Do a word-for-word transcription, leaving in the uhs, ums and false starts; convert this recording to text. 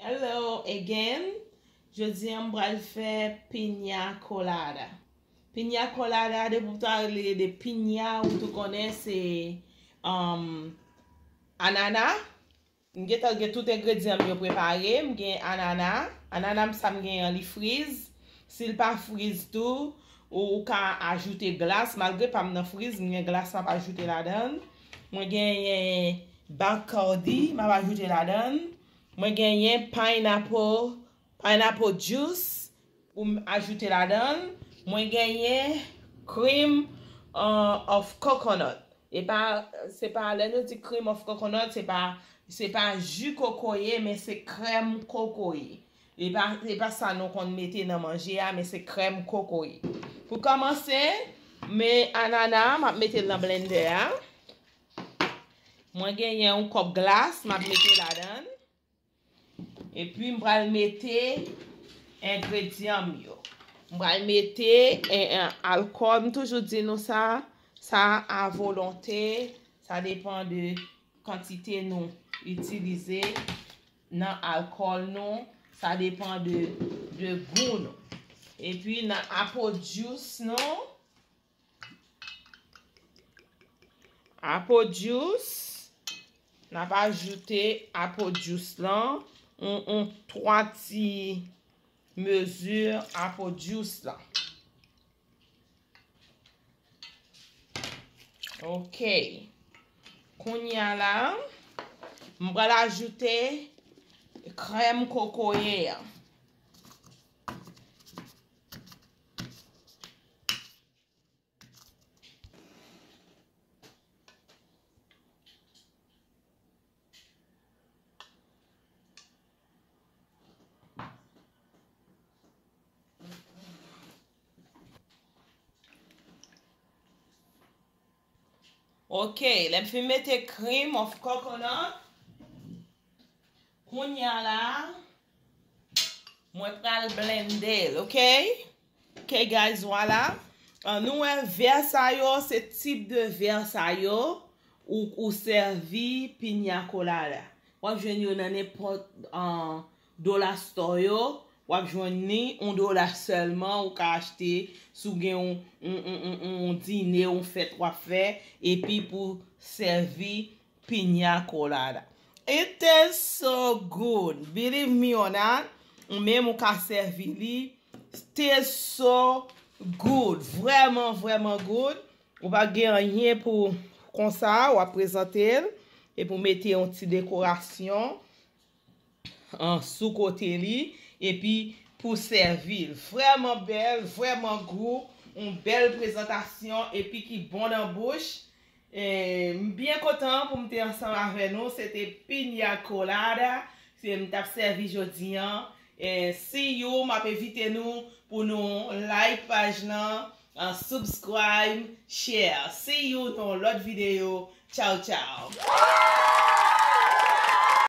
Hello again. Jodi a m pral fè piña colada. Piña colada, depi w ta rele de piña, ou tou konnen se um, anana. M gentan gen tout engredyan m yo prepare. M gen anana. Anana m sa m gen an li friz. Si l pa friz tou, ou, ou ka ajoute glas. Malgre pa m nan friz, m gen glas m ap ajoute ladan l. Mwen genyen Bacardi, m ap ajoute ladan l. Mwen genyen pineapple, pineapple juice pou m ajoute ladan l. Mwen genyen cream uh, of coconut. E pa, se pa, lè nou di cream of coconut, se pa, se pa ji kokoye, men se krèm kokoye. E pa, e pa sa nou konn mete nan manje a, men se krèm kokoye. Pou kòmanse, men anana, m ap mete l nan blendè a. Mwen genyen yon kòp glas, m ap mete ladan l. Epi m pral mete engredyan m yo. M pral mete en, en, alkòl. M toujou di nou sa, sa a volonte. Sa depan de kantite nou itilize nan alkòl nou. Sa depan de, de gou nou. Epi nan apple juice nou, apple juice, n ap ajoute apple juice lan, yon, yon twa ti mezi apple juice lan. Ok. Kounye a la, m pral ajoute krèm kokoye a. Ok, lè m fin mete cream of coconut, kounye a la, mwen pral blende l, ok? Ok, guys, vwala. Ah, nou wè vè sa yo, se tip de vè sa yo ou, ou sèvi piña colada. W ap jwenn yo nan nenpòt ah, dollar store yo. W ap jwenn li yon dola sèlman, ou ka achte si w gen yon, yon, yon, yon, yon dine, yon fèt w ap fè, epi pou sèvi piña colada. It tastes so good. Believe me or not, ou menm ou ka sèvi li. It tastes so good. Vrèman, vrèman good. Ou pa gen anyen pou konsa, w ap prezante l. Epi w mete yon ti dekorasyon an, sou kote li, epi pou sèvi l. Vrèman bèl, vrèman gou, yon bèl prezantasyon, epi ki bon nan bouch. E, m byen kontan pou m te ansanm avè nou. Se te piña colada, se m t ap sèvi jodi an. E, see you, m ap envite nou pou nou like paj lan, ah, subscribe, share. See you nan yon lòt videyo. Tchao, tchao.